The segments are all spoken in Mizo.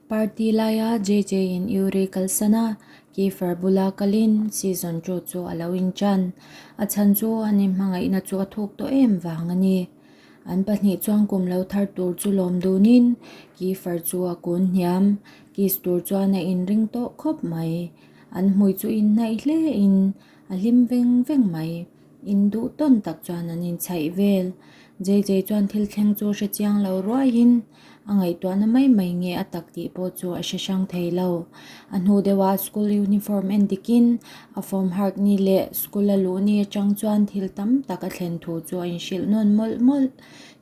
Party laia JJ in Yuri kalsan a, Kiefer bula kalin season chu chu a lo inṭan. A chhan chu an inhmangaihna chu a thuk tawh em vang a ni. An pahnih chuan kum lo thar tur chu lawm dunin Kiefer chu a kun hniam. Kiss tur chuan a inring tawh khawp mai. An hmui chu inhnaih hlein a hlim veng veng mai. Induh tawn tak chuan an inchhaih vel. JJ chuan thil thleng chu hre chiang lo ruaiin a ngaihtuahna mai mai nge a tak tih pawh chu a hre hrang thei lo. A hnu deuhah school uniform en dikin a form hark ni leh school a luh ni atang chuan thil tam tak a thlen thu chu a inhrilh nawn mawlh mawlh.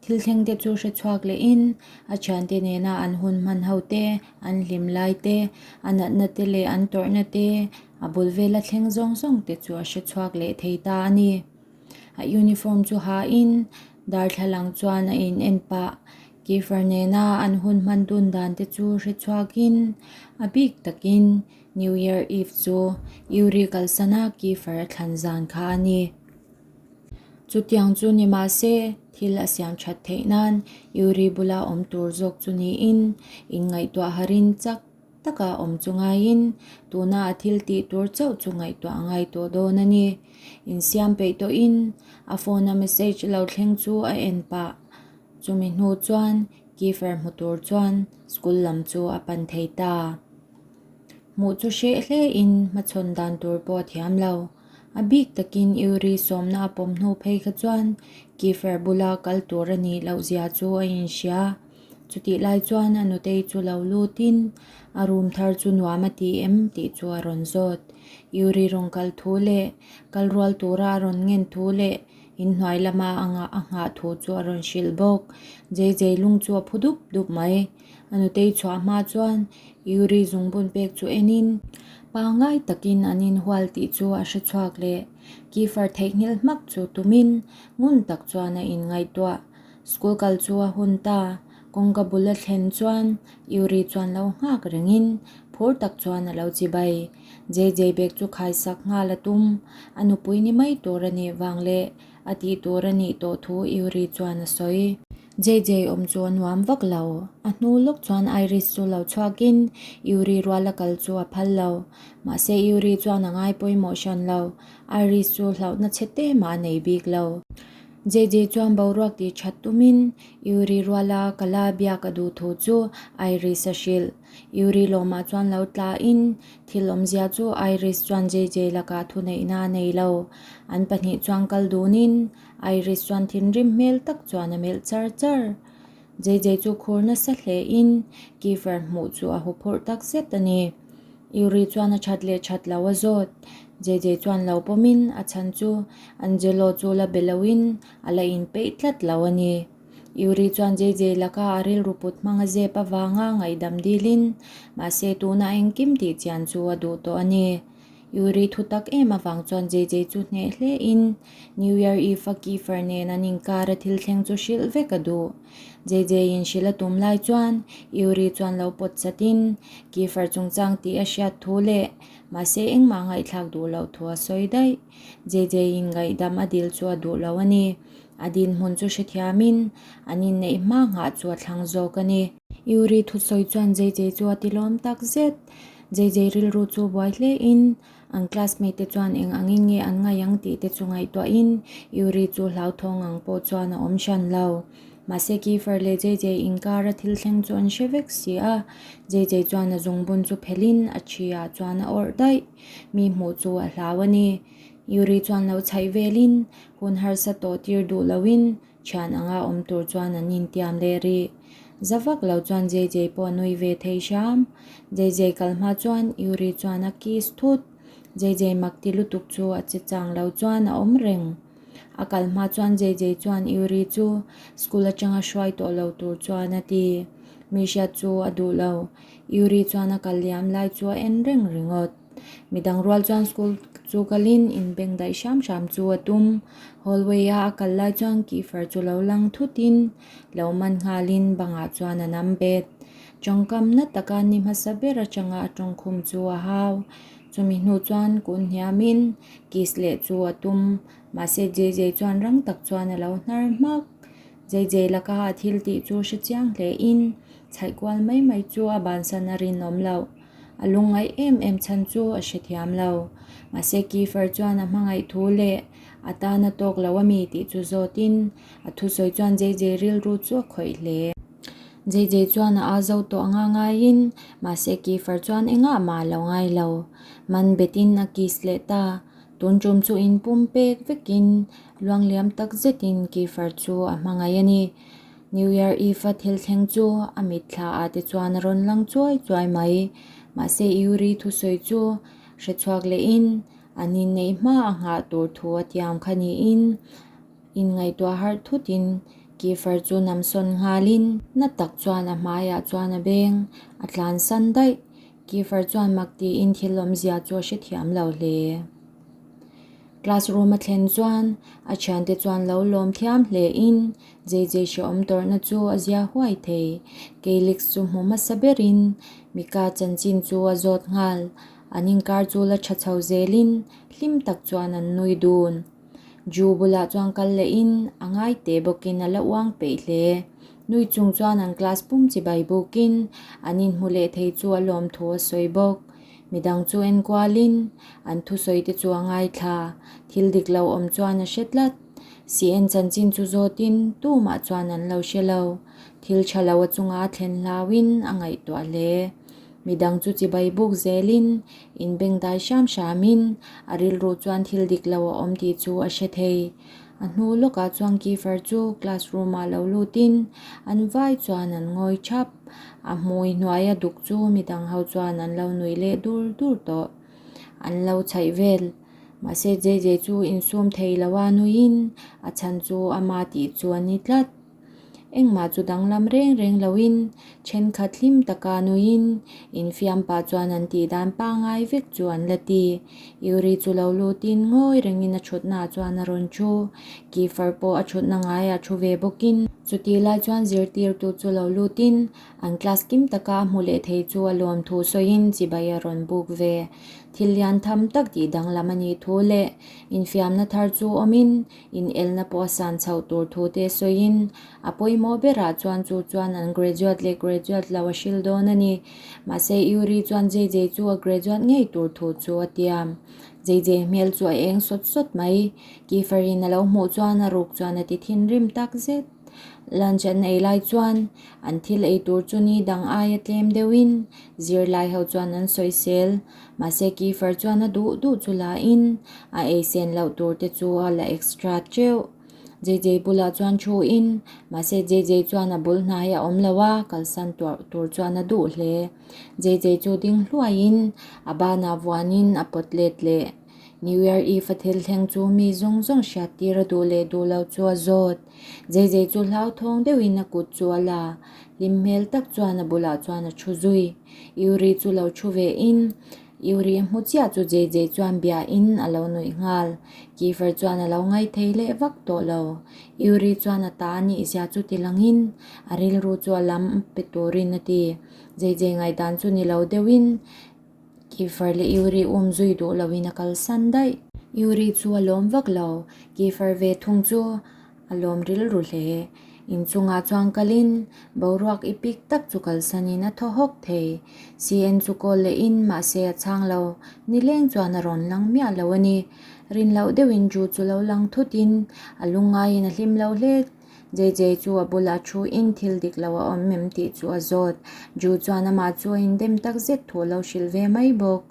Thil thleng te chu hre chhuak lehin a thiante nena an hun hman ho te, an hlim lai te, a natna te leh an tawrhna te, A bul vela thleng zawng zawng te chu a hre chhuak leh thei ta a ni. A uniform chu hain darthlalang chuan a in en pah. Kiefer nena an hun hman dun dan te chu hre chhuakin a bik takin New Year Eve chu Yuri kalsana Kiefer a thlan zan kha a ni. Chutiang chu ni mah se thil a siam that theih nan Yuri bula awm tur zawk chu niin inngaihtuah harin chak taka awm chu ngaiin tuna a thil tih tur chauh chu ngaihtuah a ngai tawh dawn a ni. Insiam peih tawhin a phone a message lo thleng chu a en pah. Chumi hnu chuan Kiefer hmu tur chuan school lam chu a pan thei ta. Hmuh chu hreh hlein hmachhawn dan tur pawh a thiam lo. A bik takin Yuri sawmna a pawm hnu phei kha chuan Kiefer bula kal tur a nih loh zia chu a inhria. Chutih lai chuan a nutei chu lo lutin a room thar chu nuam a ti em tih chu a rawn zawt. Yuri rawn kal thu leh kal rual tura a rawn ngen thu leh inhnuai lama a ngah a nghah thu chu a rawn hrilh bawk. Jejei lung chu a phu dup dup mai. A nutei chhuah hma chuan Yuri zungbun pek chu enin pangngai takin an inhual tih chu a hre chhuak leh Kiefer theihnghilh hmak chu tumin ngun tak chuan a inngaihtuah. School kal chu a hun ta, kawngka bul a thlen chuan Yuri chuan lo nghak rengin phur tak chuan a lo chi bai. JJ bag chu khaisak nghal a tum, a nupui ni mai tur a nih vang leh a tih tur a nih tawh thu Yuri chuan a sawi. JJ awm chu a nuam vak lo, a hnu lawk chuan Iris chu lo chhuakin Yuri ruala kal chu a phal lo. Mahse Yuri chuan a ngai pawimawh hran lo, Iris chu hlauhna chhe te mah a nei bik lo. JJ chuan boruak tih that tumin Yuri ruala kala biak a duh thu chu Iris a hrilh. Yuri lawmah chuan lo tlain thil awmzia chu Iris chuan JJ lakah thuneihna a nei lo. An pahnih chuan kal dunin Iris chuan thinrim hmel tak chuan a melh char char. JJ chu khur nasa hlein Kiefer hmuh chu a huphurh tak zet a ni. Yuri chuan a that leh that lo a zawt. JJ chuan lo pawmin a chhan chu Angelo chu la be loin a la inpeih tlat lo a ni. Yuri chuan JJ laka a rilru put hmang a zep avanga ngaihdam dilin mahse tuna engkim tih chian chu a duh tawh a ni. Yuri thu tak em avang chuan JJ chu hneh hlein New Year Eve a Kiefer nen an inkar a thil thleng chu hrilh vek a duh. JJ in hrilh a tum lai chuan Yuri chuan lo pawt chatin Kiefer chungchang tih a hriat thu leh mahse engmah ngaihthlak duh loh thu a sawi daih. JJ in ngaihdam a dil chu a duh lo a ni. A dinhmun chu hrethiamin an inneih hma nghah chu a thlang zawk a ni. Yuri thusawi chuan JJ chu a tilawm tak zet. JJ rilru chu buai hle in an classmate te chuan eng angin nge an ngaih ang tih te chu ngaihtuah in Yuri chu hlauthawng ang pawh chuan a awm hran lo. Mahse Kiefer leh JJ inkar a thil thleng chu an hre vek si a, JJ chuan a zungbun chu phelh in a thi ah chuan a awrh daih. Mi hmuh chu a hlau a ni. Yuri chuan lo chhaih vel in hun harsa tawh tir duh lo in Thian anga awm tur chuan an intiam leh rih. Za vak lo chuan JJ pawh a nui ve thei hram. JJ kal hma chuan Yuri chuan a kiss thut. JJ mak ti lutuk chu a che chang lo chuan a awm reng. A kal hma chuan JJ chuan Yuri chu school atanga hruai tawh lo tur chuan a ti. Mi hriat chu a duh lo. Yuri chuan a kal liam lai chu a en reng ringawt. Midang rual chuan school chu kalin inbeng daih hram hram chu a tum. Hallway a a kal lai chuan Kiefer chu lo lang thutin lo man nghalin bangah chuan a nam bet. Tawngkam na taka ni hmasa ber atanga a tawngkhum chu a hau. Chumi hnu chuan kun hniamin kiss leh chu a tum. Mahse JJ chuan rang tak chuan a lo hnar hmak. JJ laka a thil tih chu hre chiang hle in chhaih kual mai mai chu a bansan a rinawm loh. A lungngaih em em chhan chu a hrethiam lo. Mahse Kiefer chuan a hmangaih thu leh a tan a tawk lo a mi tih chu zawt in a thusawi chuan JJ rilru chu a khawih hle. JJ chuan a a zo tawh anga ngaiin mahse Kiefer chuan engah mah a lo ngai lo. Man betin a kiss leh ta. Tun tum chu in pum pek vekin luangliam tak zetin Kiefer chu a hmangaih a ni. New Year Eve a thil thleng chu a mitthla ah te chuan a rawn lang chuai chuai mai. Mahse Yuri thusawi chu hre chhuak lehin an inneih hma a nghah tur thu a tiam kha niin inngaihtuah harh thutin Kiefer chu namsawn nghalin na tak chuan a hmaiah chuan a beng a tlansan daih. Kiefer chuan mak tiin thil awmzia chu a hrethiam lo hle. Classroom a thlen chuan a thiante chuan lo lawm thiam hle in JJ hrehawm tawrhna chu a zia huai thei. Calix chu hmu hmasa berin Mika chanchin chu a zawt nghal. An inkar chu la tha chho zelin hlim tak chuan an nui dun. Ju bulah chuan kal lehin a ngai teh bawkin a la uang peih hle. Nui chung chuan an class pum chibai bukin an inhmu leh thei chu a lawm thu a sawi bawk. Midang chu enkualin an thusawi te chu a ngaithla. Thil dik lo awm chuan a hre tlat. CN chanchin chu zawtin tumah chuan an lo hre lo. Thil tha lo a chunga a thlen hlauin a ngaihtuah hle. Midang chu chibai buk zelin inbengdai hram hramin a rilru chuan thil dik lo a awm tih chu a hre thei. A hnu lawkah chuan Kiefer chu classroom ah lo lutin an vai chuan an ngawi thap. A hmui hnuaia duk chu midang ho chuan an lo nuih leh dur dur tawh. An lo chhaih vel. Mahse JJ chu insum thei lo a nuiin a chhan chu ama tih chu a ni tlat. Engmah chu danglam reng reng loin thenkhat hlim taka nuiin infiam pah chuan an tih dan pangngai vek chu an la ti. Yuri chu lo lutin ngawi rengin a thutnaah chuan a rawn thu. Kiefer pawh a thutna ngaiah thu ve bawkin. Chutih lai chuan zirtirtu chu lo lutin an class kim taka a hmu leh thei chu a lawm thu sawiin chibai a rawn buk ve. Thil lian tham tak tih danglam a nih thu leh infiamna thar chu awmin Inelna pawh a san chhoh tur thu te sawiin, a pawimawh berah chuan chu chuan an graduate leh graduate lo a hril dawn a ni. Mahse, Yuri chuan JJ chu a graduate ngei tur thu chu a tiam. JJ hmel chu a eng sawt sawt mai. Kiefer-in a lo hmuh chuan a ruk chuan a ti thinrim tak zet. Lunch an ei lai chuan an thil ei tur chu ni dang aia tlem deuhin zirlai ho chuan an sawisel. Mahse Kiefer chuan a duh duh chu la in a ei sen loh tur te chu a la extra teuh. JJ bulah chuan thu in mahse JJ chuan a bul hnai a awm lo a, kalsan tuarh tur chuan a duh hle. JJ chu ding hluai in a banah vuan in a pawt let leh. New Year Eve a thil thleng chu mi zawng zawng hriat tir a duh leh duh loh chu a zawt. JJ chu hlauthawng deuh in a kut chu a la. Hlim hmel tak chuan a bulah chuan a thu zui. Yuri chu lo thu ve in, Yuri a hmu chiah chu JJ chuan bia in a lo nuih nghal. Kiefer chuan a lo ngaih thei leh vak tawh lo. Yuri chuan a ta a nih zia chu ti lang in, a rilru chu a lam pe turin a ti. JJ ngaihdan chu ni lo deuh in, Kiefer leh Yuri um zui duh lo in a kalsan daih. Yuri chu a lawm vak lo. Kiefer ve thung chu A lawm rilru hle. Inchungah chuan kalin boruak i pik tak chu kalsanin a thaw hawk thei. CN chu call lehin mahse a chhang lo. Nileng chuan a rawn lang miah lo a ni. Rin loh deuhin Ju chu lo lang thutin a lungngaiin a hlim lo hle. JJ chu a bulah thuin thil dik lo a awm em tih chu a zawt. Ju chuan amah chu a indem tak zet thu a lo hrilh ve mai bawk.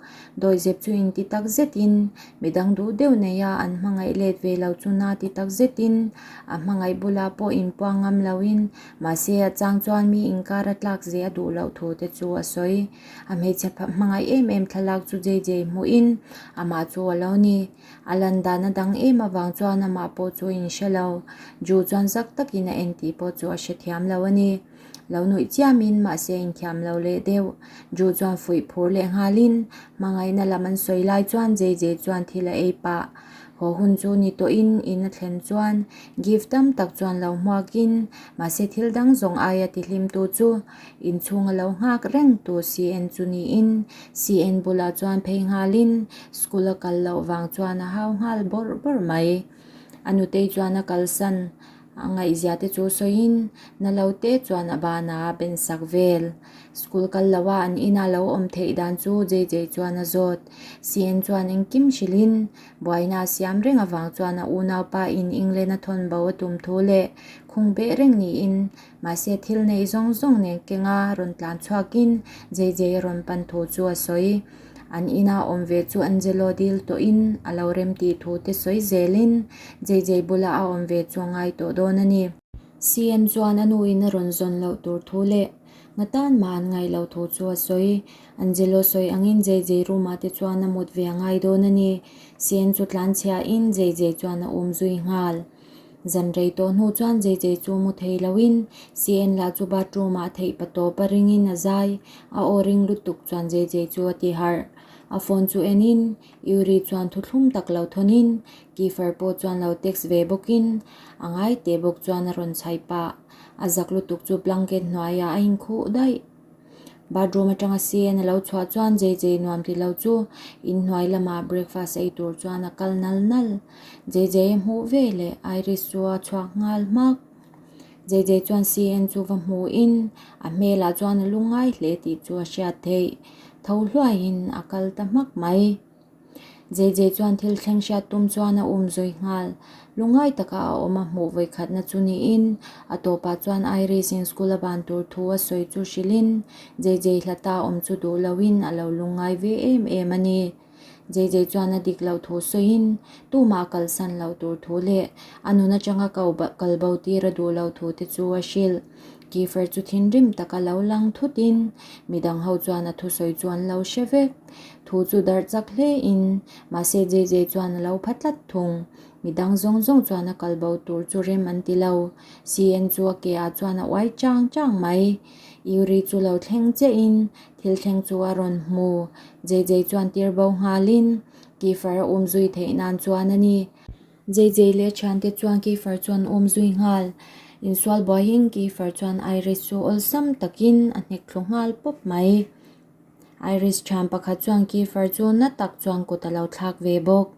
Dawihzep chu inti tak zetin midang duh deuh neia an hmangaih let ve lo chu na ti tak zetin a hmangaih bulah pawh inpuang ngam loin mahse a chang chuan mi inkar a tlak ze a duh loh thu te chu a sawi. A hmeichhe hmangaih em em thlalak chu JJ hmuhin amah chu a lo ni. A lan dan a dang em avang chuan amah pawh chu a inhre lo. Ju chuan zak takin a en tih pawh chu a hrethiam lo a ni. Lo nuih chiamin mahse inthiam lo leh deuh. Ju chuan fuih phur leh nghalin hmangaihna lam an sawi lai chuan JJ chuan thil a ei pah. Haw hun chu ni tawhin in a thlen chuan gift tam tak chuan lo hmuakin mahse thil dang zawng aia tihlimtu chu inchhung a lo nghak reng tu CN chu niin CN bulah chuan phei nghalin school a kal loh vang chuan a hau nghal bawrh bawrh mai. A nutei chuan a kalsan. A ngaihzia te chu sawiin na lo te chuan a banah a ben sak vel. School kal lo a an ina lo awm theih dan chu JJ chuan a zawt. CN chuan engkim hrilhin buaina a siam reng avang chuan a unaupa in England a thawn bo a tum thu leh khung beh reng niin mahse thil neih zawng zawng nen kenga rawn tlan chhuakin JJ a rawn pan thu chu a sawi. An ina awm ve chu Angelo dil tawhin a lo rem tih thu te sawi zelin JJ bula a awm ve chu a ngai tawh dawn a ni. CM chuan a nuin a rawn zawn loh tur thu leh ngatan mah an ngaih loh thu chu a sawi. Angelo sawi angin JJ room ah te chuan a mut ve a ngai dawn a ni. CM chu tlanchhiahin JJ chuan a um zui nghal. Zan rei tawh hnu chuan JJ chu mu thei loin CN lah chu bathroom ah theih pa tawp a ringin a zai. A aw ring lutuk chuan JJ chu a ti harh. A phone chu enin Yuri chuan thuthlum tak lo thawnin Kiefer pawh chuan lo text ve bawkin a ngai teh bawk chuan a rawn chhaih pah. A zak lutuk chu blanket hnuaiah a inkhuh daih. Bathroom atanga CN a lo chhuah chuan JJ nuam ti lo chu inhnuai lamah breakfast ei tur chuan a kal nal nal. JJ a hmuh ve leh Iris chu a chhuak nghal hmak. JJ chuan CN chu va hmuhin a hmelah chuan a lungngai hle tih chu a hriat theih. Tho hluaiin a kal ta hmak mai. JJ chuan thil thleng hriat tum chuan a um zui nghal. Lungngai taka a awm a hmuh vawikhatna chu niin a tawpah chuan Iris in school a ban tur thu a sawi chu hrilhin JJ hlata awm chu duh loin a lo lungngai ve em em a ni. JJ chuan a dik loh thu sawiin tumah a kalsan loh tur thu leh a nun atanga kal bo tir a duh loh thu te chu a hrilh. Kiefer chu thinrim taka lo lang thutin midang ho chuan a thusawi chu an lo hre vek. Thu chu darh chak hle in mahse JJ chuan a lo pha tlat thung. Midang zawng zawng chuan a kal bo tur chu rem an ti lo. CN chu a ke ah chuan a uai chang chang mai. Yuri chu lo thleng chiah in thil thleng chu a rawn hmu. JJ chuan tir bo nghal in Kiefer a um zui theih nan chuan a ni. JJ leh a thiante chuan Kiefer chuan um zui nghal. Insual buaiin Kiefer chuan Iris chu awlsam takin a hnek thlu nghal pawp mai. Iris thian pakhat chuan Kiefer chu na tak chuan kut a lo thlak ve bawk.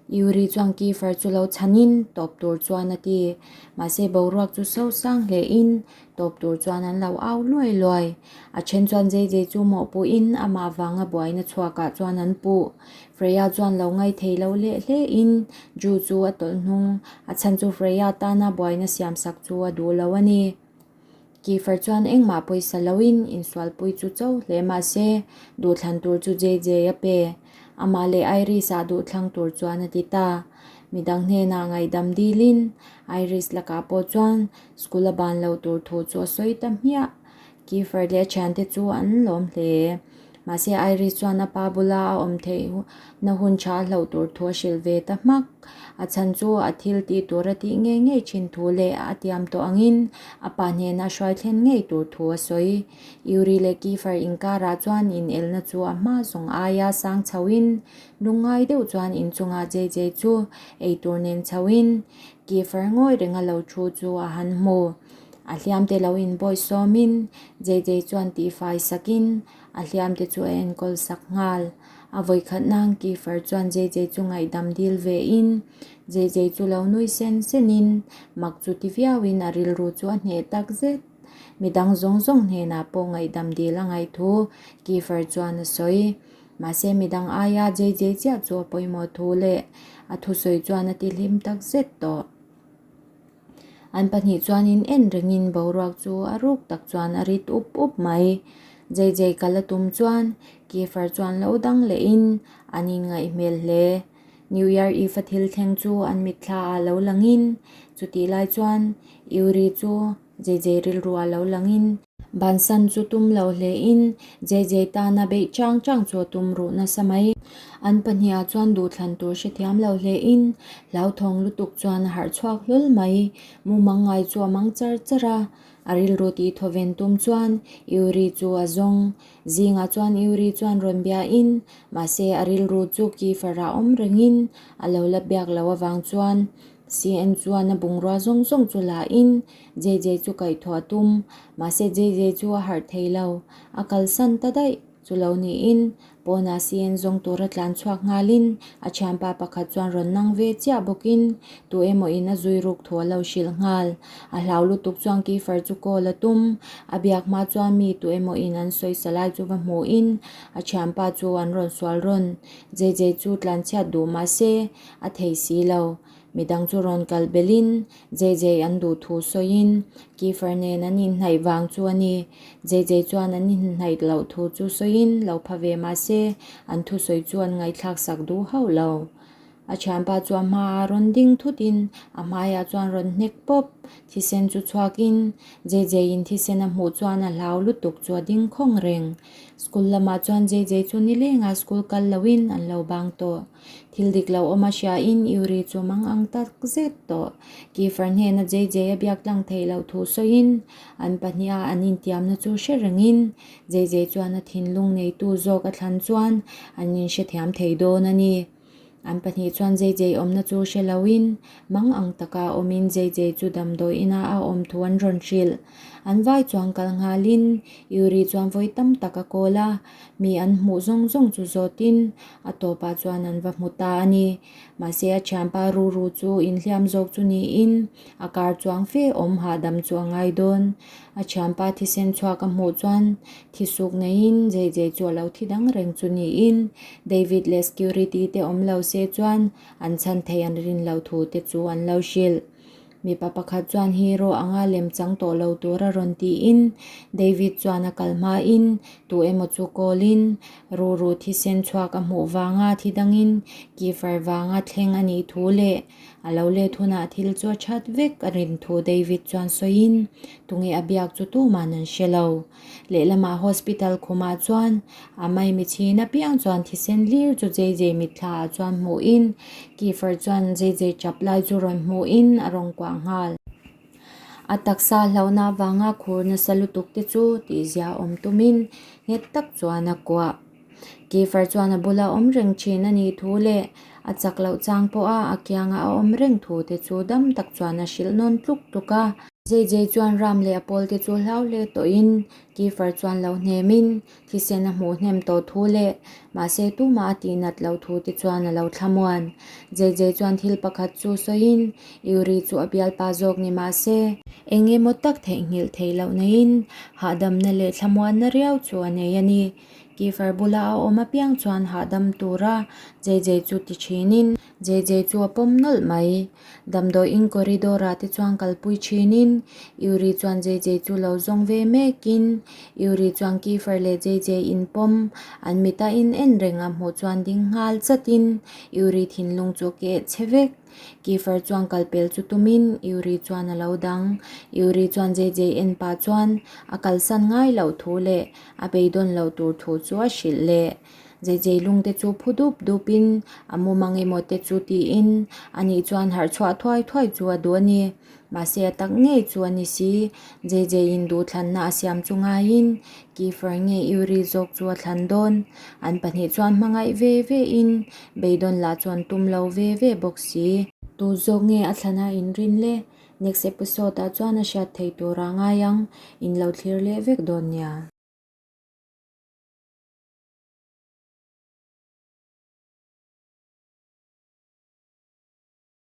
Yuri chuan Kiefer chu lo chhanin tawp tur chuan a ti. Mahse boruak chu so sang hlein tawp tur chuan an lo au luai luai. A then chuan JJ chu mawhpuhin amah vanga buaina chhuakah chuan an puh. Freya chuan lo ngaithei lo leh hlein Drew chu a tawlh hnung. A chhan chu Freya tana buaina siamsak chu a duh lo a ni. Kiefer chuan engmah pawisa loin insualpui chu cho hle mah se, duhthlan tur chu JJ a pe. Amah leh Iris-ah duhthlang tur chuan a ti ta. Midang hnenah ngaihdam dilin Iris lakah pawh chuan school a ban lo tur thu chu a sawi ta hmiah. Kiefer leh a thiante chu an lawm hle. Mahse Iris chuan a pa bula a awm theih na hun tha a hloh tur thu a hrilh ve ta hmak. A chhan chu a thil tih tur a tih ngei ngei thin thu leh a tiam tawh angin a pa hnena hruai thlen ngei tur thu a sawi. Yuri leh Kiefer inkarah chuan inelna chu a hma zawng aia sang chhoin lungngai deuh chuan inchungah JJ chu eitur nen chhoin Kiefer ngawi renga lo thu chu a han hmu. A hliamte lo inbawi sawmin JJ chuan tihfai sakin a hliamte chu a enkawl sak nghal. A vawikhat nan Kiefer chuan JJ chu ngaihdam dil vein JJ chu lo nui sen senin mak chu ti viauin a rilru chu a hneh tak zet. Midang zawng zawng hnenah pawh ngaihdam dil a ngaih thu Kiefer chuan a sawi. Mahse midang aia JJ chiah chu a pawimawh thu leh a thusawi chuan a tihlim tak zet tawh. An pahnih chuanin en rengin boruak chu a ruk tak chuan a rit up up mai. JJ kal a tum chuan Kiefer chuan lo dang lehin an inngaih hmel hle. New Year Eve a thil thleng chu an mitthla ah lo langin chutih lai chuan Yuri chu JJ rilru ah lo langin bansan chu tum lo hlein JJ tana beih chang chang chu a tum ruh nasa mai. An pahniha chuan duhthlan tur hrethiam lo hlein hlauthawng lutuk chuan a harh chhuak hlawl mai. Mumang ngai chu a mang char char a, a rilru tih thawven tum chuan Yuri chu a zawng. Zingah chuan Yuri chuan rawn biain mahse a rilru chu Kiefer ah awm rengin a lo la biak lo avang chuan CN chuan a bungrua zawng zawng chu la in JJ chu kaihthawh a tum. Mahse JJ chu a harh thei lo, a kalsan ta daih. Chu lo niin, pawnah CN zawng tura tlan chhuak nghalin a thianpa pakhat chuan rawn nang ve chiah bawkin tu emaw in a zui ruk thu a lo hrilh nghal. A hlau lutuk chuan Kiefer chu call a tum. A biak hma chuan mi tu emaw in an sawisa lai chu va hmuhin a thianpa chu an rawn sual rawn. JJ chu tlan chhiat duh mah se a thei si lo. Midang chu rawn kal belhin JJ an duh thu sawiin Kiefer nen an inhnaih vang chu a ni. JJ chuan an inhnaih loh thu chu sawiin lo pha ve mah se an thusawi chu an ngaihthlak sak duh hauh lo. A thianpa chu a hmaah rawn ding thutin a hmaiah chuan rawn hnek pawp. Thisen chu chhuakin JJ in thisen a hmuh chuan a hlau lutuk chu a ding khawng reng. School lamah chuan JJ chu nilengah school kal loin an lo bang tawh. Thil dik lo awm a hriain Yuri chu mang ang tak zet tawh. Kiefer hnena JJ a biak tlang theih loh thu sawiin an pahniha an intiamna chu hre rengin JJ chuan a thinlung neitu zawk a thlan chuan an inhrethiam thei dawn a ni. An pahnih chuan JJ awmna chu hre loin mang ang taka awmin JJ chu damdawi ina a awm thu an rawn hrilh. An vai chuan kal nghalin Yuri chuan vawi tam tak a kawl a, mi an hmuh zawng zawng chu zawtin A tawpah chuan an va hmu ta a ni. Mahse a thianpa Ruru chu inhliam zawk chu niin a kar chuang fe awm hahdam chu a ngai dawn. A thianpa thisen chhuak a hmuh chuan thisuk neiin JJ chu a lo thi dang reng chu niin David leh security te awm lo se chuan an chhan thei an rin loh thu te chu an lo hrilh. Mipa pakhat chuan hero anga lem chang tawh lo tur a rawn tiin David chuan a kal hmain tu emaw chu call in Ruru thisen chhuak a hmuh vanga thi dangin Kiefer vanga thleng a nih thu leh a lo let hunah thil chu a that vek a rin thu David chuan sawiin tunge a biak chu tuman an hre lo. Lehlamah hospital khumah chuan a maimi chhin apiang chuan thisen hlir chu JJ mitthla ah chuan hmuhin Kiefer chuan JJ chap lai chu rawn hmuhin a rawn kuah nghal. A taksa hlauhna avanga khur nasa lutuk te chu tihzia awm tumin nghet tak chuan a kuah. Kiefer chuan a bula awm reng thin a nih thu leh a chak loh chang pawha a kianga a awm reng thu te chu dam tak chuan a hrilh nawn tluk tluk a. JJ chuan Ram leh a pawl te chu hlau hle tawhin Kiefer chuan lo hnemin thisen a hmuh hnem tawh thu leh mahse tumah a tihnat loh thu te chuan a lo thlamuan. JJ chuan thil pakhat chu sawiin Yuri chu a bialpa zawk ni mahse eng emaw tak theihnghilh theih loh neiin hahdamna leh thlamuanna riau chu a nei a ni. Kiefer bula a awm apiang chuan hahdam tura JJ chu ti thinin JJ chu a pawm nawlh mai. Damdawiin corridor ah te chuan kalpui thinin Yuri chuan JJ chu lo zawng ve mekin Yuri chuan Kiefer leh JJ in pawm an mita in en reng a hmuh chuan ding nghal chatin Yuri thinlung chu a keh che vek. Kiefer chuan kalpel chu tumin Yuri chuan a lo dang. Yuri chuan JJ en pah chuan a kalsan ngai loh thu leh a beidawn loh tur thu chu a hrilh leh. JJ lungte chu phu dup dupin a mumang emaw te chu tiin ani chuan harh chhuah thuai thuai chu a duh a ni. Mahse a tak ngei chu a ni si. JJ in duhthlanna a siam chu ngaiin Kiefer nge Yuri zawk chu a thlan dawn. An pahnih chuan hmangaih ve ve in beidawn lah chuan tum lo ve ve bawk si. Tu zawk nge a thlana inrin le? Next episode ah chuan a hriat thei tur a ngai ang. In lo thlir leh vek dawn nia.